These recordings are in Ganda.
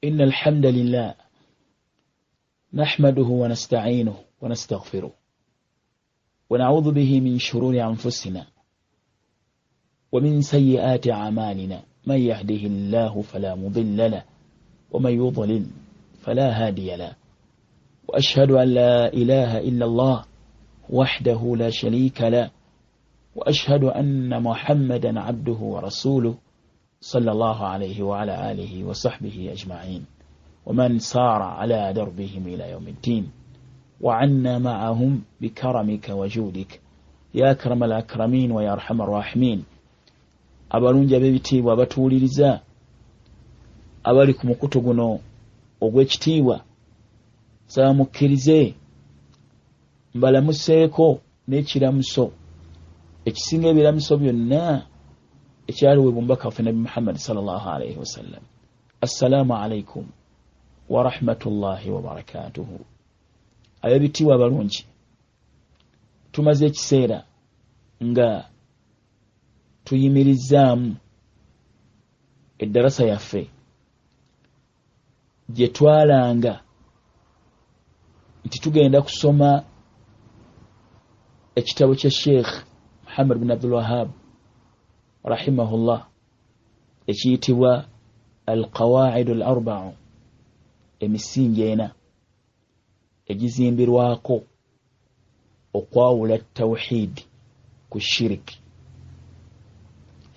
إن الحمد لله نحمده ونستعينه ونستغفره ونعوذ به من شرور أنفسنا ومن سيئات أعمالنا، من يهده الله فلا مضل له ومن يضلل فلا هادي له، وأشهد أن لا إله إلا الله وحده لا شريك له، وأشهد أن محمدا عبده ورسوله صلى الله عليه وعلى آله وصحبه أجمعين، ومن سار على دربهم إلى يوم الدين، وعنا معهم بكرمك وجودك يا أكرم الأكرمين ويا أرحم الراحمين. Abalungi ab'ebitiibwa abatuwuliriza abali ku mukutu guno ogw'ekitiibwa, saba mukkirize mbalamuseeko n'ekiramuso ekisinga ebiramuso byonna ekyaliweebwa omubaka waffe Nabbi Muhammad sallallahu alaihi wasallam. Assalaamu alaikum wa rahmatullahi wa barakatuhu. Ab'ebitiibwa abalungi, tumaze ekiseera nga tuyimirizaamu eddarasa yaffe gye twalanga nti tugenda kusoma ekitabo kya Sheikh Muhammad bin Abdul Wahab rahimahullah ekiyitibwa Al-Qawaidu Al-Arba'u, emisingi ena egizimbirwako okwawula tawhid ku shiriki,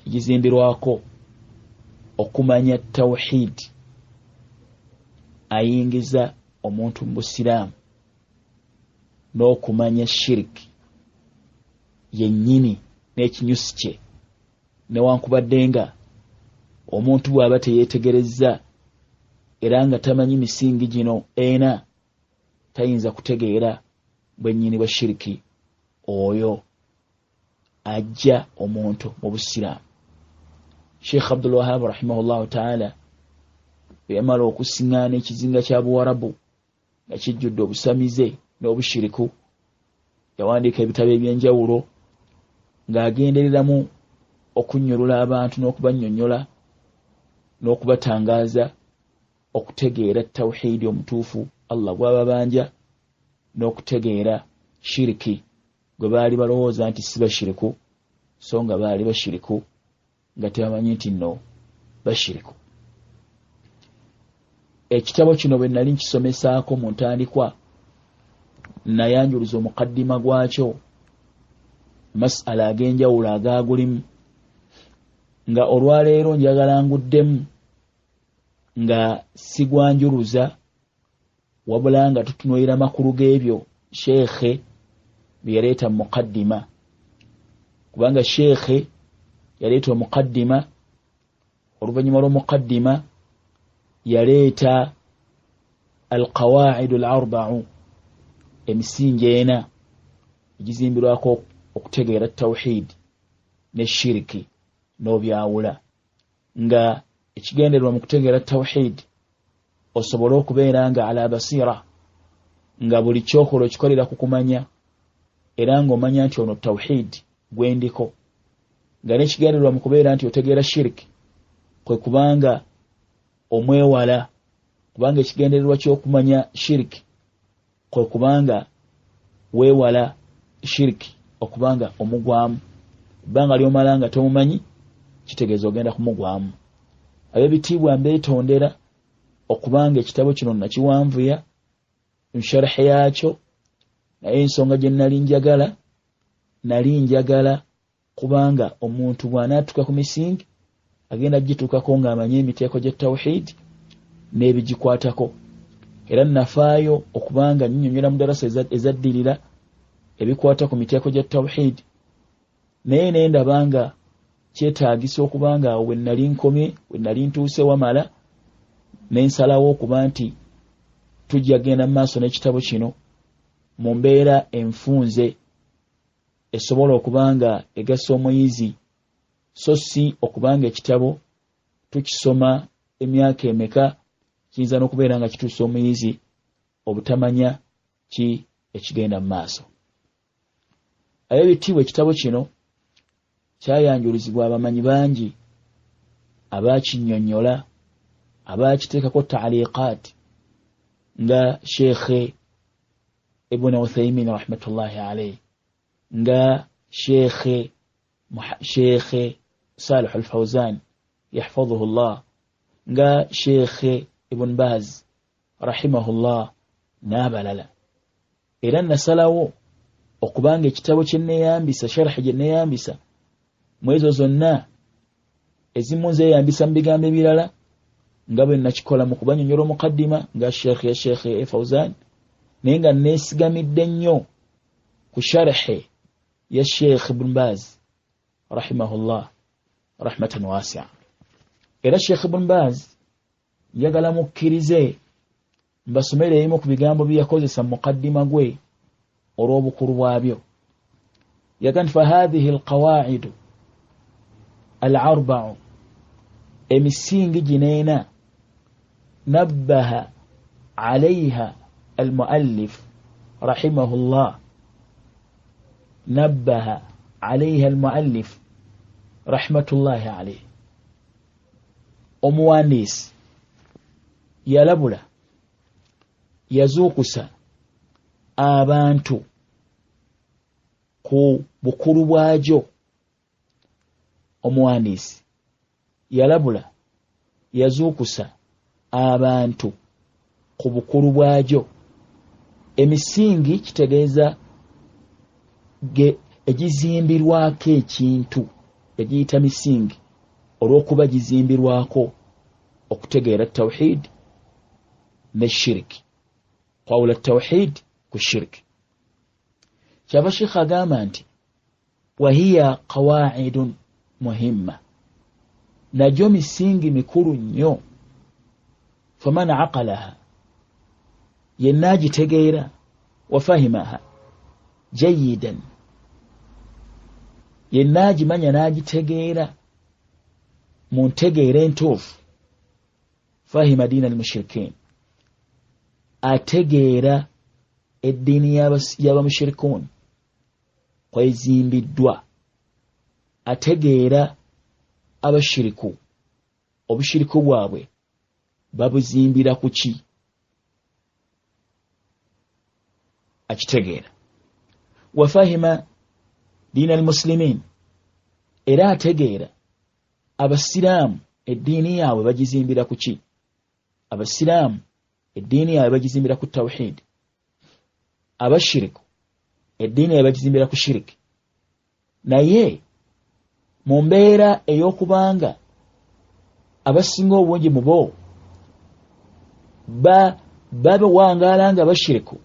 egizimbirwako okumanya tawhid ayingiza omuntu mu busiraamu n'okumanya shiriki yennyini n'ekinyusi kye, newankubadde nga omuntu bw'aba teyeetegerezza era nga tamanyi misingi gino ena, tayinza kutegeera bwennyini bwa shiriki oyo ajja omuntu mu busiraamu. Sheikh Abdul Wahab rahimahullahu taala bwe yamala okusiŋŋaana ekizinga kya Buwarabu nga kijjudde obusamize n'obushiriku, yawandiika ebitabo eby'enjawulo ng'agendereramu okunnyulula abantu n'okubannyonnyola n'okubatangaaza okutegeera tawhidi omutuufu Allah gw'ababanja n'okutegeera shiriki gwe baali balowooza nti si bashiriku, so nga baali bashiriku nga tebamanyi nti nno bashiriku. Ekitabo kino bwe nali nkisomesaako mu ntandikwa, nayanjuluza omukaddima gwakyo, masala ag'enjawulo agaagulimu, nga olwaleero njagala nguddemu nga sigwanjuluza, wabula nga tutunuulira makulu g'ebyo sheekhe bye yaleeta mu mukaddima, kubanga sheekhe yaleeta omukaddima, oluvannyuma lw'omukaddima yaleeta Alqawaidu Al-Arba'u, emisingi ena egizimbirwako okutegeera tawhid ne shiriki n'obyawula, nga ekigendererwa mu kutegeera tawhid osobole okubeera nga ala basira, nga buli kyokola okikolera ku kumanya, era ng'omanya nti ono tawhid gwendiko, nga n'ekigendererwa mu kubeera nti otegeera shiriki kwe kubanga omwewala, kubanga ekigendererwa ky'okumanya shiriki kwe kubanga weewala shiriki okubanga omugwamu. Ebbanga ly'omala nga tomumanyi kitegeeza ogenda kumugwamu. Ab'ebitiibwa mbeetondera okubanga ekitabo kino nakiwanvuya nsharhi yakyo, naye ensonga gye nali njagala kubanga omuntu bw'anaatuuka ku misingi agenda gituukako ng'amanye emiteeko gya tawhid n'ebigikwatako. Era nafaayo okubanga nnyonnyola mu darasa ezaddirira ebikwata ku miteeko gya tawhid, naye ne ndaba nga kyetaagisa okubanga awo we nali nkomye, we nali ntuuse wamala, ne nsalawo okuba nti tujja genda mu maaso n'ekitabo kino mu mbeera enfunze esobola okubanga egasa omuyizi, so si okubanga ekitabo tukisoma emyaka emeka kiyinza n'okubeera nga kituusa omuyizi obutamanya ki ekigenda mu maaso. Ab'ebitiibwa, ekitabo kino kyayanjulizibwa abamanyi bangi abakinnyonnyola Abakiteekako taaliqaat nga Sheekhe Ibuni Uthaimin rahmatullahi alaihi, nga Sheekhe Salih Alfauzan yahfadhuhu llah, nga Sheekhe Ibun Baz rahimahullah n'abalala. Era nasalawo okubanga ekitabo kyenneeyambisa, sharahi gye nneeyambisa mu ezo zonna, ezimu nzeeyambisa mu bigambo ebirala nga bwe nakikola mu kubanyonyola omukaddima nga sheekhe ya Sheekhe Fauzan, naye nga neesigamidde nnyo ku sharahe ya Sheekh Ibn Baz rahimahullah rahmatan wasia. Era Sheekh Ibn Baz njagala mukkirize mbasomere ebimu ku bigambo bye yakozesa mu mukaddima gwe olw'obukulu bwabyo. Yaga nti fahathihi alqawaidu al arbau, emisingi gino ena, nabbaha alaiha almuallif rahimahullah, nabbaha alaiha almuallif rahmatullahi alaihi, omuwandiisi yalabula, yazuukusa abantu ku bukulu bwagyo. Omuwandiisi yalabula, yazuukusa abantu ku bukulu bwagyo. Emisingi kitegeeza egizimbirwako ekintu, egiyita misingi olw'okuba gizimbirwako okutegeera tawhid ne shiriki, kwawula tawhid ku shiriki. Kyava sheikh agamba nti wahiya qawaidun muhimma, nagyo misingi mikulu nnyo. Faman aqalaha, yenna agitegeera, wafahimaha jayidan, yenna agimanya n'agitegeera mu ntegeera entuufu, fahima diina almushirikin, ategeera eddiini y'abamushirikuun kwezimbiddwa, ategeera abashiriku obushiriku bwabwe babuzimbira ku ki, akitegeera. Wafahima diina almusilimin, era ategeera abasiraamu eddiini yaabwe bagizimbira ku ki. Abasiraamu eddiini yaabwe bagizimbira ku tawhid, abashiriku eddiini yaabwe bagizimbira ku shiriki. Naye mu mbeera ey'okubanga abasinga obungi mu bo babawangaala nga bashiriku,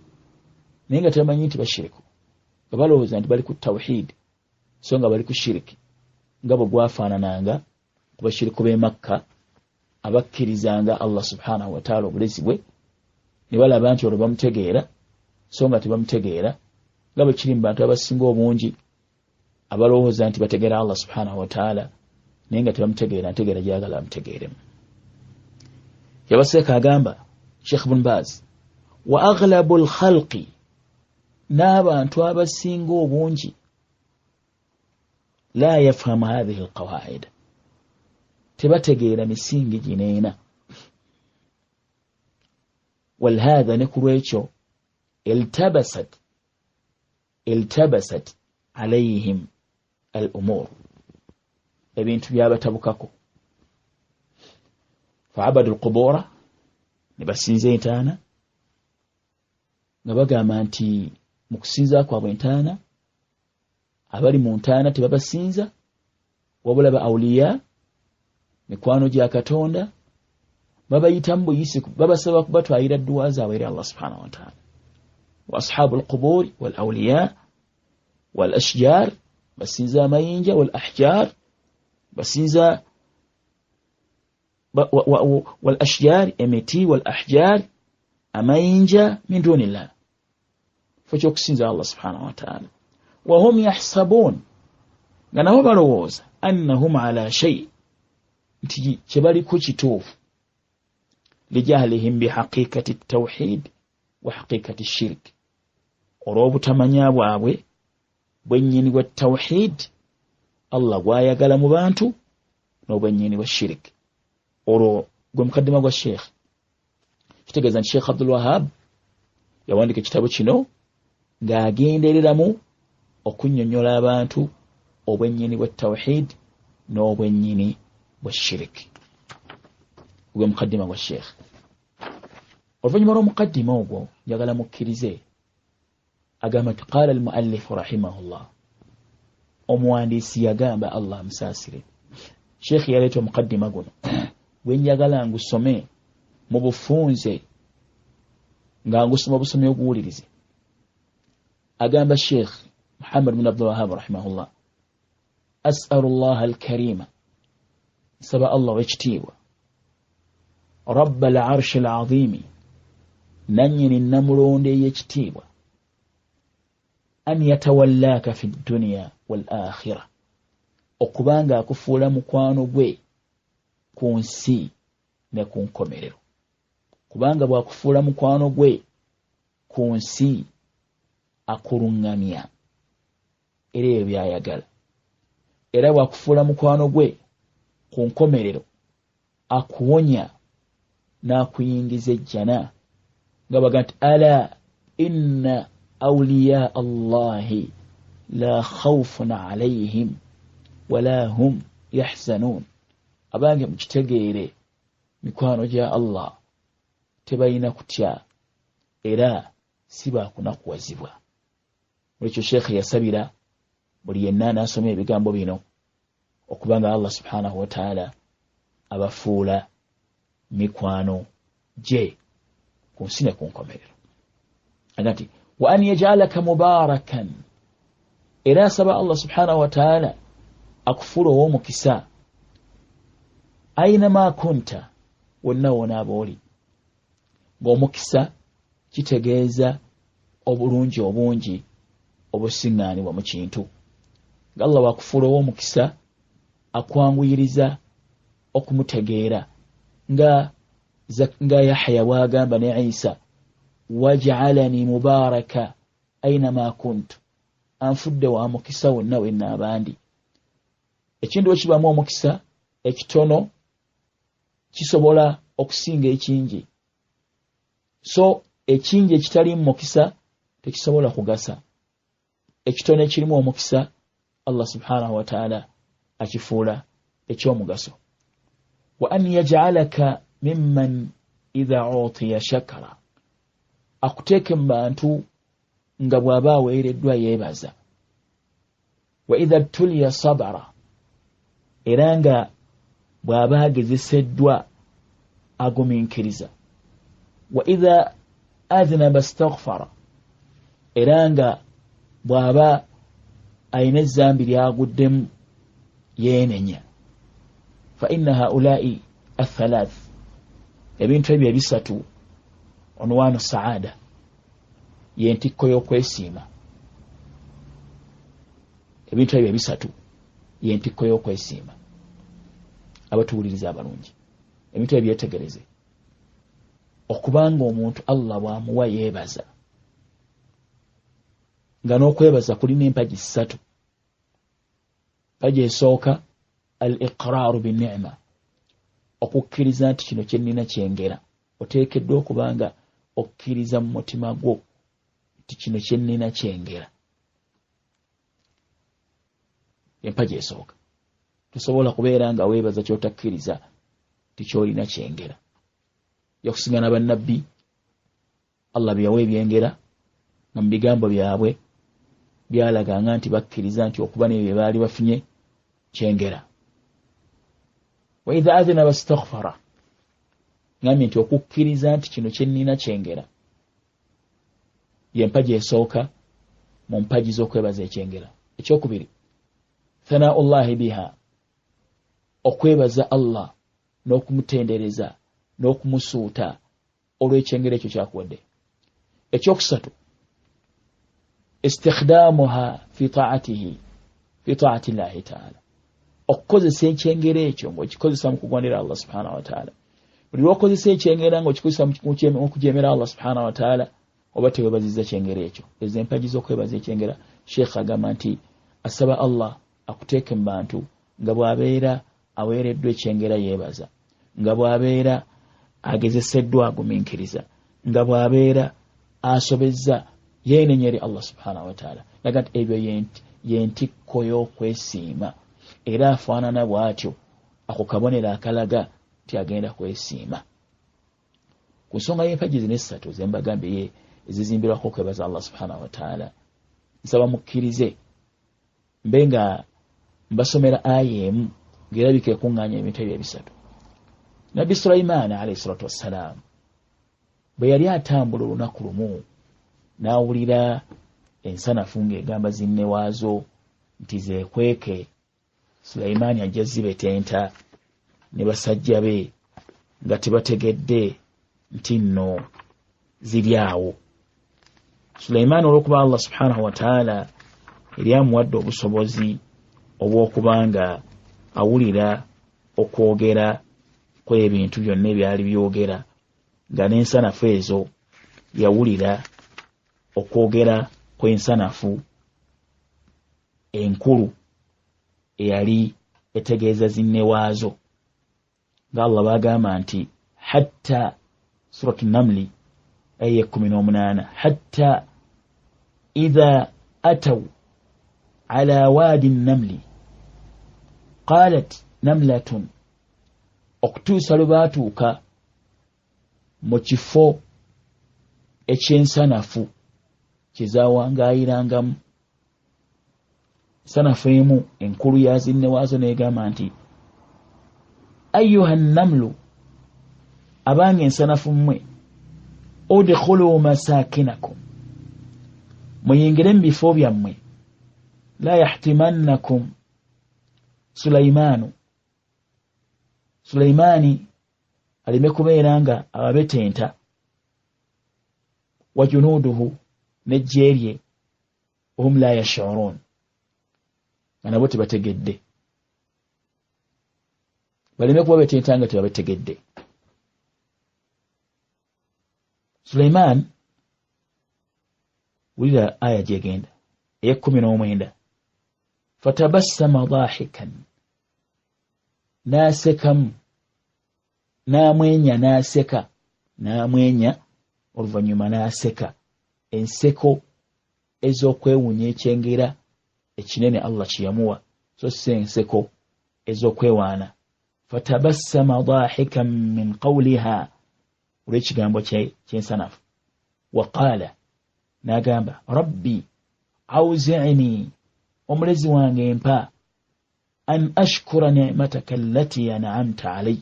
naye nga tebamanyi nti bashiriku, nga balowooza nti bali ku tawhid so nga bali ku shiriki, nga bwe gwafaanananga ku bashiriku b'e Makka abakkirizanga Allah subhanahu wataala obulezi bwe ne balaba nti olwo bamutegeera, so nga tebamutegeera, nga bwe kiri mu bantu abasinga obungi abalowooza nti bategeera Allah subhanahu wataala naye nga tebamutegeera ntegeera gyagala bamutegeeremu. Yabaseeka agamba Sheikh Bun Baz, wa aghlabu lkhalqi, n'abantu abasinga obungi, la yafhamu hathihi alqawaida, tebategeera misingi gino ena. Walhatha, ne ku lwekyo, iltabasat alayhim al umur, ebintu byabatabukako. Faabadu lqubura, ne basinza entaana, nga bagamba nti mu kusinza kwabwe entaana, abali mu ntaana tebabasinza, wabula ba auliya, mikwano gya Katonda, babayitamu buyisi, babasaba kubatwalira dduwa zaabwe eri Allah subhanahu wataala. Wa ashabu alquburi wal auliya wal ashjar, basinza amayinja, wal ahjar, basinza wal ashjar, emiti, wal ahjar, amayinja, min dunillah, fo kyokusinza Allah subhanahu wataala. Wahum yahsabun, nga nabo balowooza, annahum ala shay, nti kyebaliko kituufu, lijahlihim bihaqiqati tawhid wa haqiqati shirk, olw'obutamanya bwabwe bwennyini bwa tawhid Allah gwayagala mu bantu n'obwennyini bwa shiriki. Olwo Gwe mukaddima gwa Sheekh. Kitegeeza nti Sheekh Abdul Wahab yawandiika ekitabo kino ng'agendereramu okunnyonnyola abantu obwennyini bwa tawhid n'obwennyini bwa shiriki. Gwe mukaddima gwa Sheekh. Oluvannyuma lw'omukaddima ogwo, njagala mukkirize, agamba nti qaala almuallifu rahimahullah, omuwandiisi yagamba, Allah amusaasire. Sheekh yaleeta omukaddima guno gwe njagala ngusome mu bufunze, nga ngusoma busomi oguwulirize. Agamba Sheekh Muhammad bin Abdulwahab rahimahullah: asalu llaha alkarima, nsaba Allah owekitiibwa, rabba al arshi al azimi, nannyini namulondo ey'ekitiibwa, an yatawallaaka fi dduniya wal akhira, okubanga akufuula mukwano gwe ku nsi ne ku nkomerero. Kubanga bw'akufuula mukwano gwe ku nsi, akuluŋŋamya era ebyo by'ayagala, era bw'akufuula mukwano gwe ku nkomerero, akuwonya n'akuyingiza ejjana, nga baga nti ala inna awliyaa allahi la khawfun alayhim wala hum yahzanuun. Abange mukitegeere, mikwano gya Allah tebalina kutya era si baakunakuwazibwa. Olwekyo Sheekhe yasabira buli yenna anaasoma ebigambo bino okubanga Allah subhanahu wataala abafuula mikwano gye ku nsi ne ku nkomerero. Aga nti wa an yajalaka mubarakan, era asaba Allah subhanahu wataala akufuula ow'omukisa ainama kunta, wonna wonaaba oli. Ng'omukisa kitegeeza obulungi obungi obusiŋŋaanibwa mu kintu, nga Allah wakufuula ow'omukisa akwanguyiriza okumutegeera, nga Yahya bw'agamba ne Isa: waj'alani mubaraka ainama kuntu, anfudde wa mukisa wonna wennaabandi. Ekintu bwe kibaamu omukisa, ekitono kisobola okusinga ekingi, so ekingi ekitaliimu mukisa tekisobola kugasa. Ekitono ekirimu omukisa, Allah subhanahu wataala akifuula ekyomugaso. Wa an yajalaka mimman idha utiya shakara, akuteeke mu bantu nga bw'aba aweereddwa yeebaza, wa idha btuliya sabara, era nga bw'aba agezeseddwa agumiikiriza, wa idha adhnaba staghfara, era nga bw'aba ayina ezambi lyaguddemu yeenenya. Fa inna haulai athalath, ebintu ebyo ebisatu, onwanu saada, yentikko y'okwesiima. Ebintu ebyo ebisatu yentikko y'okwesiima. Abatuwuliriza abalungi, ebintu ebyo byetegereze. Okubanga omuntu Allah bw'amuwa yeebaza, nga n'okwebaza kulina empagi ssatu. Mpagi esooka, al iqraaru binima, okukkiriza nti kino kyennina kyengera. Oteekeddwa okuba nga okkiriza mu mutima gwo nti kino kyennina kyengera, empagi esooka. Tosobola kubeera nga weebaza kyotakkiriza nti kyolina kyengera. Yakusigana bannabbi Allah bye yawa ebyengera, nga mu bigambo byabwe byalaganga nti bakkiriza nti okuba nebyo bye baali bafunye kyengera. Wa idha adhina bastaghfara, ngambye nti okukkiriza nti kino kyennina kyengera yempagi esooka mu mpagi z'okwebaza ekyengera. Ekyokubiri, thanau llahi biha, okwebaza Allah n'okumutendereza n'okumusuuta olw'ekyengera ekyo kyakuwadde. Ekyokusatu, istikhdaamuha fi taatihi, fi taati llahi taala, okukozesa ekyengera ekyo ng'okikozesa mu kugondera Allah subhanahu wataala. Buli lwokozesa ekyengera ng'okikozesa mu kujemera Allah subhanahu wataala, oba teweebazizza kyengera ekyo. Ezo empagi z'okwebaza ekyengera. Sheekh agamba nti asaba Allah akuteeke mu bantu nga bw'abeera aweereddwa ekyengera yeebaza, Nga bw'abeera agezeseddwa agumiikiriza, nga bw'abeera asobezza yeenenya eri Allah subhanahu wataala. Naga nti ebyo yentikko y'okwesiima, era afaanana bw'atyo ako kabonero akalaga nti agenda kwesiima. Ku nsonga y'empagi zino essatu zembagambye ye ezizimbirwako okwebaza Allah subhanahu wataala, nsaba mukkirize mbe nga mbasomera aya emu ng'erabika ekuŋŋaanya ebintu ebyo ebisatu. Nabbi Sulaimaani alaihi salatu wassalaamu bwe yali atambula olunaku lumu n'awulira ensanafu ng'egamba zinne waazo nti zeekweke, Sulaimaani ajja zibetenta ne basajja be nga tebategedde nti nno ziri awo. Sulaimaani olw'okuba Allah subhanahu wataala eri amuwadde obusobozi obw'okuba nga awulira okwogera kw'ebintu byonna ebyali byogera, nga n'ensanafu ezo yawulira okwogera kw'ensanafu enkulu eyali etegeeza zinne waazo, nga Allah baagamba nti hatta Suratu Namli aya 18, hatta idha ataw ala waadi nnamli qalat namlatun, okutuusa lwe baatuuka mu kifo eky'ensanafu kye zaawangaayirangamu. Ensanafu emu enkulu ya zinne waazo n'egamba nti ayuha nnamlu, abange ensanafu mmwe, udkhulu masakinakum, muyingire mu bifo byammwe, la yahtimannakum Sulaimaanu, Sulaimaani aleme kubeera nga ababetenta, wa junuuduhu, n'eggye lye, wahum la yashuruun, nga nabo tebategedde, baleme kubabetenta nga tebabetegedde. Sulaiman, wulira aya gyegenda ey'19, fatabassama dahikan, n'asekamu, n'amwenya, n'aseka, n'amwenya, oluvannyuma n'aseka enseko ez'okwewuunya ekyengera ekinene Allah kye yamuwa, so si enseko ez'okwewaana. Fatabassama dahikan min qawliha, olw'ekigambo ky'ensanafu, waqaala, n'agamba, rabbi awzini, omulezi wange mpa, an ashkura ni'mataka allati an'amta alay,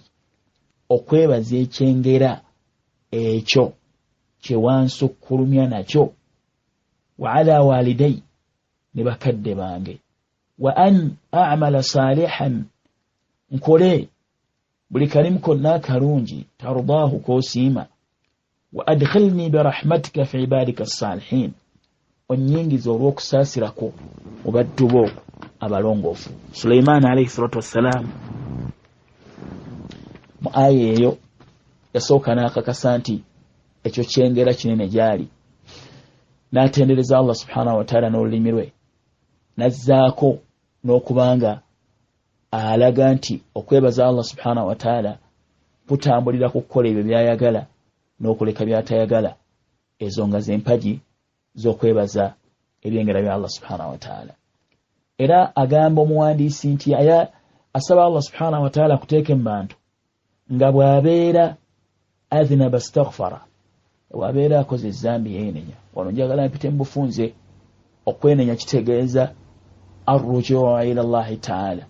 okwebaza ekyengera ekyo kye wansukkulumya nakyo, wa ala walidai, ne bakadde bange, wa an a'mala salihan, nkole buli kalimu konna akalungi, tardaahu, k'osiima, wa adkhilni birahmatika fi ibadika assalihin, onnyingiza olw'okusaasirako mu baddu bo abalongoofu. Sulaimaani alaihi salatu wassalaamu mu aya eyo yasooka n'akakasa nti ekyo kyengera kinene gy'ali, n'atendereza Allah subhanahu wataala n'olulimi lwe, n'azzaako n'okubanga alaga nti okwebaza Allah subhanahu wataala kutambulira ku kukola ebyo by'ayagala n'okuleka by'atayagala. Ezo nga z'empagi z'okwebaza ebyengera bya Allah subhanahu wataala. Era agamba omuwandiisi nti asaba Allah subhanahu wataala akuteeke mu bantu nga bw'abeera adhinaba staghfara, bw'abeera akoze ezambi yeenenya. Wano njagala mpite mu bufunze. Okwenenya kitegeeza arrujuu ila llahi taala,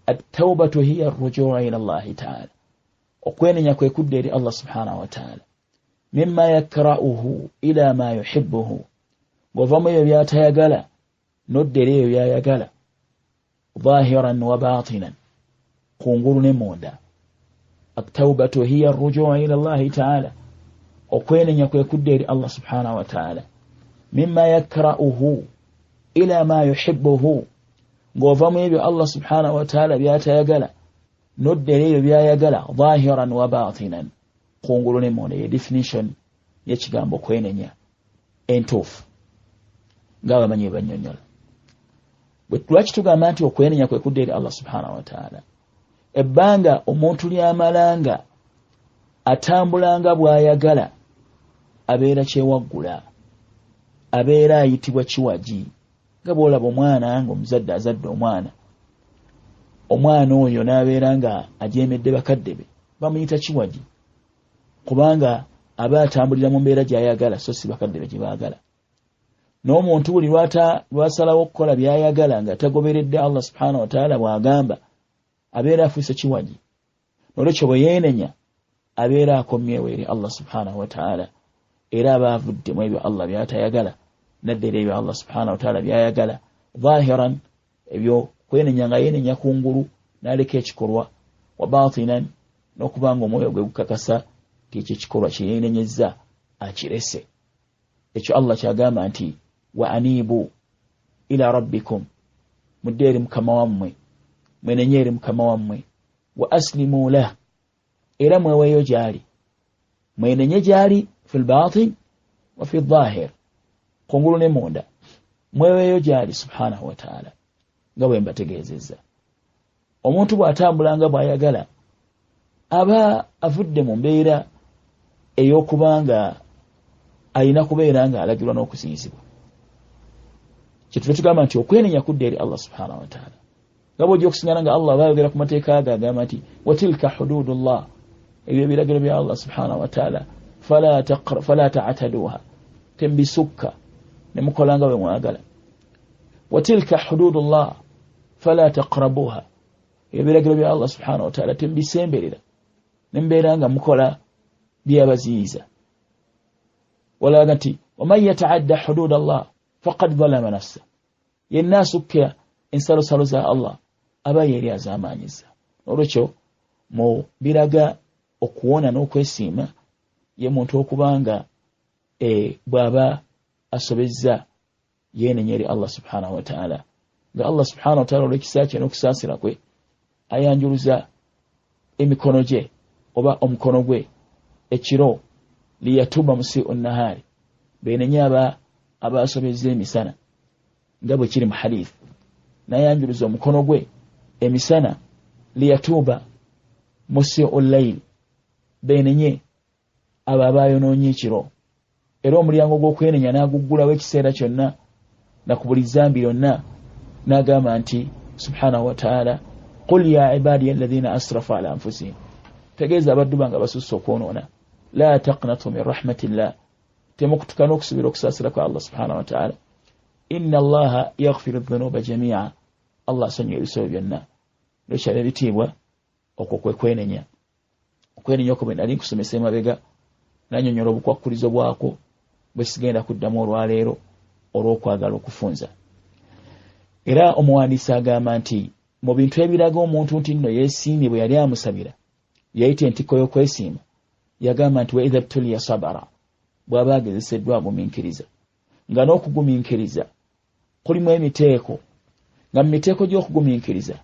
attaubatu hiya arrujuu ila llahi taala, okwenenya kwe kudda eri Allah subhanahu wataala, mimma yakrauhu ila ma yuhibbuhu, ng'ova mu ebyo by'atayagala n'odda eri ebyo by'ayagala, zahiran wa batinan, kungulu ne munda. Attaubatu hiya arrujuu ila llahi taala, okwenenya kwe kudda eri Allah subhanahu wataala, mimma yakrauhu ila ma yuhibbuhu, ng'ova mu ebyo Allah subhanahu wataala by'atayagala n'odda eri ebyo by'ayagala, zahiran wa batinan, kungulu ne munda. Ye definition y'ekigambo kwenenya entuufu ng'abamanyi bwe bannyonnyola. Lwaki tugamba nti okwenenya kwe kudda eri Allah subhanahu wataala? Ebbanga omuntu lyamalanga atambula nga bw'ayagala abeera kyewaggula, abeera ayitibwa kiwagi. Nga bw'olaba omwana nga omuzadde azadde omwana, omwana oyo n'abeera nga ajeemedde bakadde be, bamuyita kiwagi, kubanga aba atambulira mu mbeera gy'ayagala so si bakadde be gye baagala. N'omuntu buli lwasalawo okukola by'ayagala nga tagoberedde Allah subhanahu wataala bw'agamba, abeera afuuse kiwagi. Nolwekyo bwe yeenenya abeera akomyewo eri Allah subhanahu wataala, era aba avudde mu ebyo Allah by'atayagala nadda eri ebyo Allah subhanahu wataala by'ayagala. Zahiran, ebyo kwenenya nga yeenenya kungulu n'aleka ekikolwa, wa batinan, n'okuba nga omwoyo gwe gukakasa nti ekyo ekikolwa kye yeenenyezza akirese. Ekyo Allah kyagamba nti wa aniibu ila rabbikum, mudde eri mukama wammwe, mwenenye eri mukama wammwe, wa aslimu lah, era mweweeyo gy'ali, mwenenye gy'ali fi lbatin wa fi dhahir, kungulu ne munda, mweweeyo gy'ali subhanahu wataala. Nga bwe mbategeezezza, omuntu bw'atambula nga bw'ayagala aba avudde mu mbeera ey'okuba nga alina kubeera nga alagirwa n'okuziyizibwa. Kyetuva tugamba nti okwenenya kudda eri Allah subhanahu wataala, nga bw'ojja okusingana nga Allah aba ayogera ku mateeka ge agamba nti watilka hududullah, ebyo ebiragiro bya Allah subhanahu wataala, fala ta'taduha, tembisukka ne mukola nga bwe mwagala. Watilka hududullah fala taqrabuha, ebiragiro bya Allah subhanahu wataala tembisemberera ne mbeera nga mukola byabaziyiza. Walaga nti waman yataadda hudud Allah faqad zalama nafsa, yenna asukka ensalosalo za Allah aba yeeri azaamaanyiza. Olwekyo mu biraga okuwona n'okwesiima ye muntu okubanga bw'aba asobezza yeenenya eri Allah subhanahu wataala, nga Allah subhanahu wataala olw'ekisa kye n'okusaasira kwe ayanjuluza emikono gye oba omukono gwe ekiro, liyatuba musiu nahaari, beenenye aba abasobezza emisana, nga bwe kiri mu hadith, n'ayanjuluza omukono gwe emisana, liyatuuba musiu layili, beenenye abo abayonoonye ekiro. Era omulyango gw'okwenenya n'aguggulawo ekiseera kyonna na ku buli zambi lyonna, n'agamba nti subhanahu wataala qul ya ibadiya alladhina asrafu ala anfusihim, tegeeza abaddu bange abasusse okwonoona, la taqnatu min rahmatillah, temukutuka n'okusubira okusaasira kwa Allah subhanahu wataala, inna allaha yaghfiru dhunuba jamia, Allah asonyiwa ebisobo byonna. Lwekyaba ebitiibwa, okwo kwe kwenenya. Okwenenya okwo bwe nali nkusomesa emabega, nanyonyola obukwakkulizo bwakwo bwe sigenda kuddamu olwaleero olw'okwagala okufunza. Era omuwandiisi agamba nti mu bintu ebiraga omuntu nti nno yeesiimye, bwe yali amusabira yayita entikko y'okwesiima, yagamba nti wa idha btuliya sabara, bw'aba agezeseddwa agumiikiriza. Nga n'okugumiikiriza kulimu emiteeko, nga mu miteeko gy'okugumiikiriza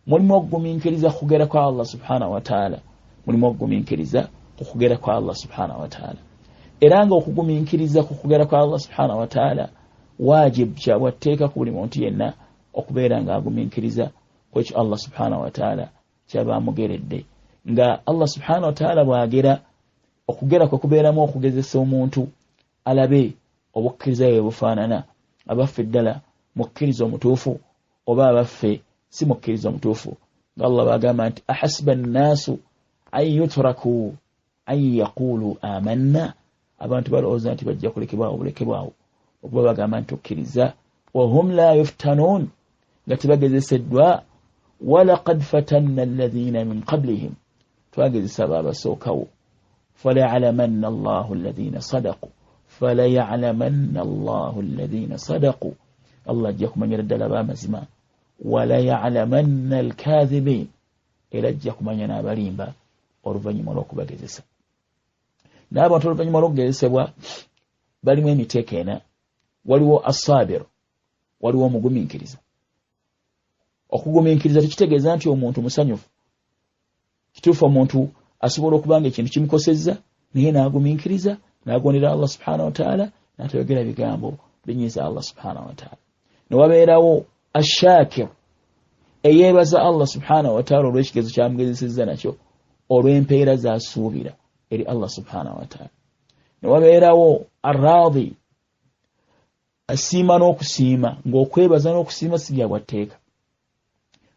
mulimu okugumiikiriza kukugera kwa Allah subhanahu wataala, mulimu okugumiikiriza kukugera kwa Allah subhanahu wataala. Era nga okugumiikiriza kukugera kwa Allah subhanahu wataala wajibu, kyabwatteeka ku buli muntu yenna okubeera nga agumiikiriza ku ekyo Allah subhanahu wataala kyaba amugeredde. Nga Allah subhanahu wataala bw'agera, okugera kwe kubeeramu okugezesa omuntu alabe obukkiriza bwe bufaanana, abaffe ddala mukkiriza omutuufu oba abaffe si mukkiriza omutuufu. Nga Allah bagamba nti ahasiba nnaasu an yutraku an yaqulu amanna, abantu balowooza nti bajja kulekebwawo bulekebwawo okuba bagamba nti okkiriza, wahum la yuftanuun, nga tebagezeseddwa. Walaqad fatanna alladhina min qablihim, twagezesa abo abasookawo, falayalamanna allahu alladhina sadaqu, falayalamanna allahu alladhina sadaqu, Allah ajja kumanyira ddala b'amazima, walayalamanna alkathibin, era ajja kumanya n'abalimba oluvannyuma lw'okubagezesa. N'abantu oluvannyuma lw'okugezesebwa balimu emiteeko ena. Waliwo asabir, waliwo omugumiikiriza. Okugumiikiriza tekitegeeza nti omuntu musanyufu. Kituufu omuntu asobola okuba nga ekintu kimukosezza, naye n'agumiikiriza n'agondera Allah subhanahu wataala, n'atayogera bigambo binyiiza Allah subhanahu wataala. Ne wabeerawo ashakir, eyeebaza Allah subhanahu wataala olw'ekigezo kyamugezesezza nakyo, olw'empeera z'asuubira eri Allah subhanahu wataala. Ne wabeerawo arraadi, asiima n'okusiima, ng'okwebaza n'okusiima si bya bwatteeka.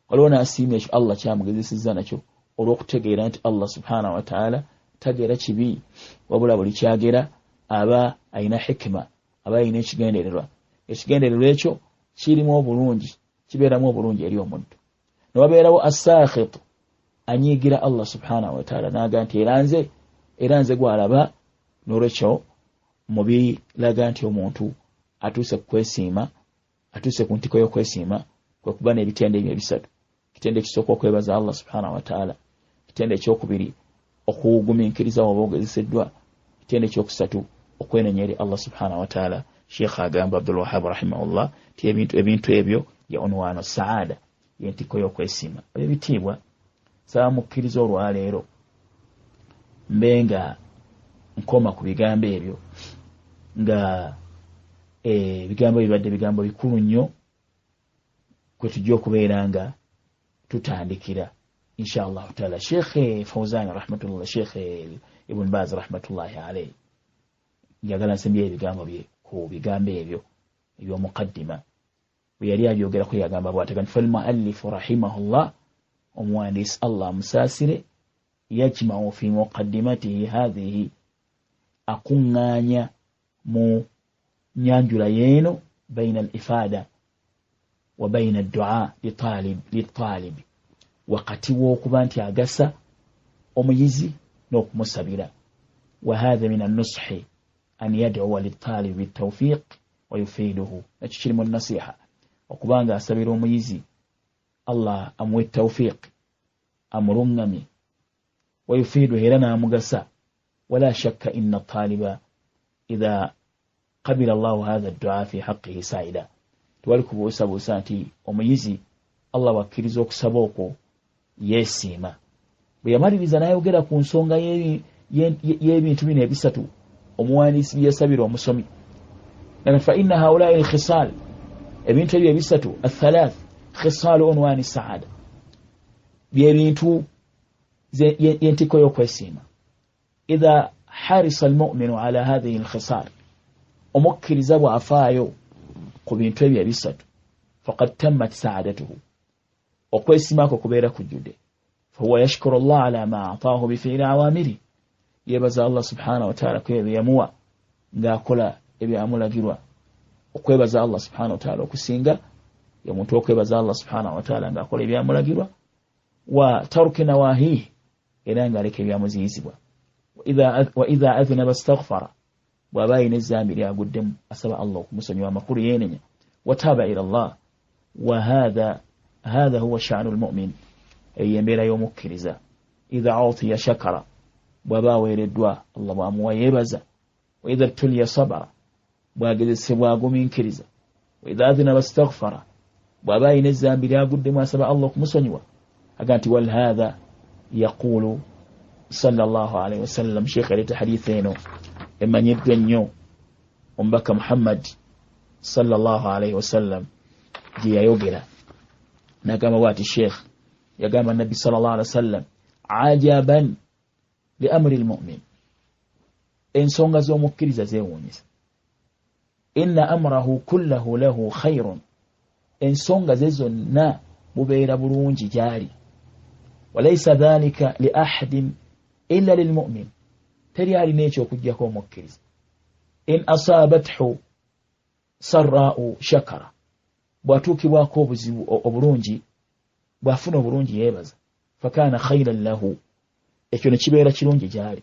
Waliwo n'asiima ekyo Allah kyamugezesezza nakyo, olw'okutegeera nti Allah subhanahu wataala tagera kibi, wabula buli kyagera aba ayina hikima, aba ayina ekigendererwa. Ekigendererwa ekyo kirimu obulungi, kibeeramu obulungi eri omuntu. Ne wabeerawo assaakhitu, anyiigira Allah subhanahu wataala, n'aga nti era nze gwalaba. N'olwekyo mubiraga nti omuntu atuuse ku kwesiima, atuuse ku ntiko y'okwesiima, kwe kuba n'ebitendo ebyo ebisatu. Ekitendo ekisooka, okwebaza Allah subhanahu wataala. Ekitendo ekyokubiri, okugumiikiriza oba ogezeseddwa. Ekitendo ekyokusatu, okwenenya eri Allah subhanahu wataala. Sheekh agamba, Abdulwahab rahimahullah, ti ebintu ebyo ye unwanu saada, yentiko y'okwesiima. Ebitiibwa, saba mukkiriza olwaleero mbe nga nkoma ku bigambo ebyo, nga ebigambo bibadde bigambo bikulu nnyo kwe tujja okubeera nga tutandikira insha Allahu taala. Sheekhe Fauzan rahmatullah, Sheekhe Ibn Baz rahmatullahi alaihi, njagala nsembyeyo ebigambo bye ku bigambo ebyo ebyomukaddima. Bwe yali abyogerako yagamba bw'atega nti falmuallifu rahimahullah, omuwandiisi Allah amusaasire, yajmau fi muqaddimatihi hathihi, akuŋŋaanya mu nyanjula yeeno, baina al ifada wa baina addua litalibi, wakati w'okuba nti agasa omuyizi n'okumusabira. Wa hatha min annushi an yaduwa litalibi bitawfiq wa yufiiduhu, nakyo kiri mu nasiha okuba nga asabira omuyizi Allah amuwe tawfiq, amuluŋŋamye, wa yufiiduhu, era n'amugasa. Wala shakka inna taliba idha qabila Allahu hatha addua fi haqqihi saida, tewali kubuusabuusa nti omuyizi Allah wakkiriza okusaba okwo yeesiima. Bwe yamaliriza n'ayogera ku nsonga y'ebintu bino ebisatu omuwandiisi bye yasabira omusomi, fa inna haulai lkhisal, ebintu ebyo ebisatu, athalath khisaalu unwani saada, byebintu yentikko y'okwesiima. Idha harisa almuminu ala hathihi lkhisal, omukkiriza bw'afaayo ku bintu ebyo ebisatu, faqad tammat saadatuhu, okwesiimako kubeera kujjudde. Fahuwa yashkuru llah ala ma ataahu bifiiri awamiri, yeebaza Allah subhanahu wataala ku ebyo yamuwa ng'akola ebyamulagirwa. Okwebaza Allah subhanahu wataala okusinga ye muntu okwebaza Allah subhanahu wataala ng'akola ebyamulagirwa, wa taruki nawahihi, era ng'aleka ebyamuziyizibwa. Wa idha adhnaba staghfara, bw'aba ayina ezambi lyaguddemu asaba Allah okumusonyiwa, amakulu yeenenya, wataaba ila llah. Wa hatha huwa shanu lmumin, eyo embeera y'omukkiriza. Idha utiya shakara, bw'aba aweereddwa Allah bw'amuwa yeebaza. Wa idha btuliya sabara, bw'agezesebwa agumiikiriza. Wa idha adhnaba staghfara, bw'aba ayina ezambi lyaguddemu asaba Allah okumusonyiwa. Aga nti walhatha yaqulu sallallahu alaihi wasallam. Sheekh aleeta haditha eno emanyiddwa ennyo, omubaka Muhammad sallallahu alaihi wasallam gye yayogera n'agamba bwati. Sheekh yagamba, nabbi sallallahu alaihi wasallam, ajaban li amri lmumin, ensonga z'omukkiriza zeewuunyisa. Inna amrahu kullahu lahu khairun, ensonga ze zonna bubeera bulungi gy'ali. Walaisa dhalika li ahadin illa lilmumin, teri alina ekyo okugjako omukkiriza. In asabathu sarrau shakara, bw'atuukibwako obuzibu, obulungi, bw'afuna obulungi yeebaza, fakana khairan lahu, ekyo ne kibeera kirungi gy'ali.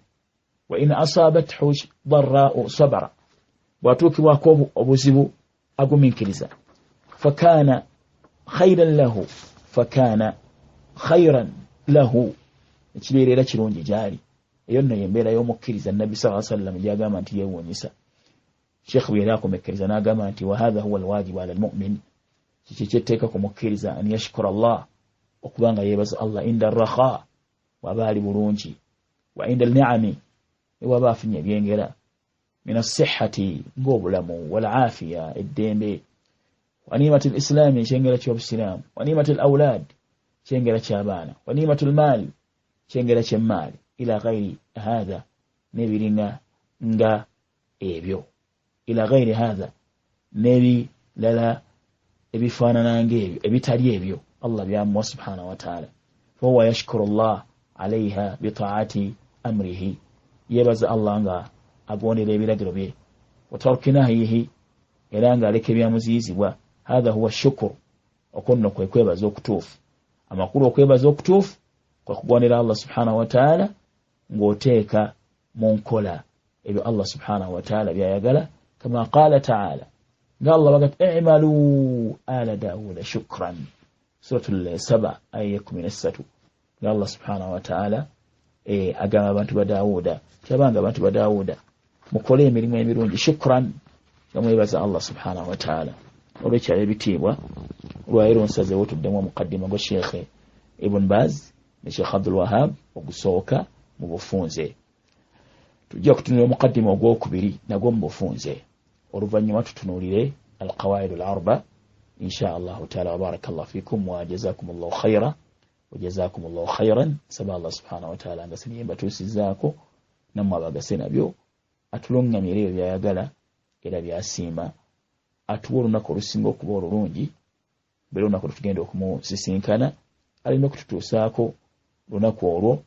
Wa in asabathu darrau sabara, bw'atuukibwako obuzibu agumiikiriza, fakana khairan lahu, fakana khairan lahu, ekibeera era kirungi gy'ali. Eyo nno yembeera y'omukkiriza nabbi saa sallam gyagamba nti yeewuunyisa. Sheekh bwe yali akomekkeriza n'agamba nti wahatha huwa alwajibu ala almumin, kiki ekyetteeka ku mukkiriza, an yashkura Allah, okuba nga yeebaza Allah, inda arraha, bw'aba ali bulungi, wa inda alniami, ewaba afunye ebyengera, min assihati, ng'obulamu, walafiya, eddembe, wa nimati lislaami, ekyengera ky'obusiraamu, wa nimati al aulad, kyengera ky'abaana, wa nimatu lmaali, kyengera ky'emmaali, ila ghairi hatha. N'ebiringa nga ebyo, ila ghairi hatha, n'ebirala ebifaanana ngaebyo ebitali ebyo Allah byamuwa subhanahu wataala. Fahuwa yashkuru llah alaiha bitaati amrihi, yebaza Allah nga agondera ebiragiro bye, watarki nahyihi, era nga aleka ebyamuziyizibwa. Hatha huwa shukuru, okwo nno kwe kwebaza okutuufu. Amakulu, okwebaza okutuufu kwe kugondera Allah subhanahu wataala ng'oteeka mu nkola ebyo Allah subhanahu wataala byayagala, kama qaala taala, nga Allah bagat imalu ala Dawuda shukran, Suratul Saba aya ye13, nga Allah subhanahu wataala agamba abantu ba Dawuda, kyabanga abantu ba Dawuda, mukole emirimu emirungi, shukran, nga mwebaza Allah subhanahu wataala. Olwekyalo ebitiibwa, olwaleero nsazeewo tuddemu omukaddima gwa Sheekhe Ibn Baz ne Sheekh Abdul Wahab ogusooka mu bufunze. Tujja kutunulira omukaddima ogwokubiri nagwo mu bufunze, oluvannyuma tutunuulire alqawaidu al arba insha Allahu taala. Wabaraka llah fikum wa jazakum llahu khaira wajazakum llahu khairan. Saba Allah subhanahu wataala nga siniye mbatuusizaako nammwe abagase nabyo, atulungamire ebyo byayagala era byasiima, atuwe olunaku olusinga okuba olulungi, buli olunaku lwetugenda okumusisinkana aleme kututuusaako lunaku olwo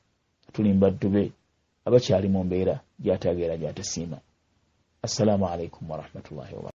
tuli mbaddu be abakyali mu mbeera gyatageera gyatasiima. Assalaamu alaikum warahmatullahi wabarakatu.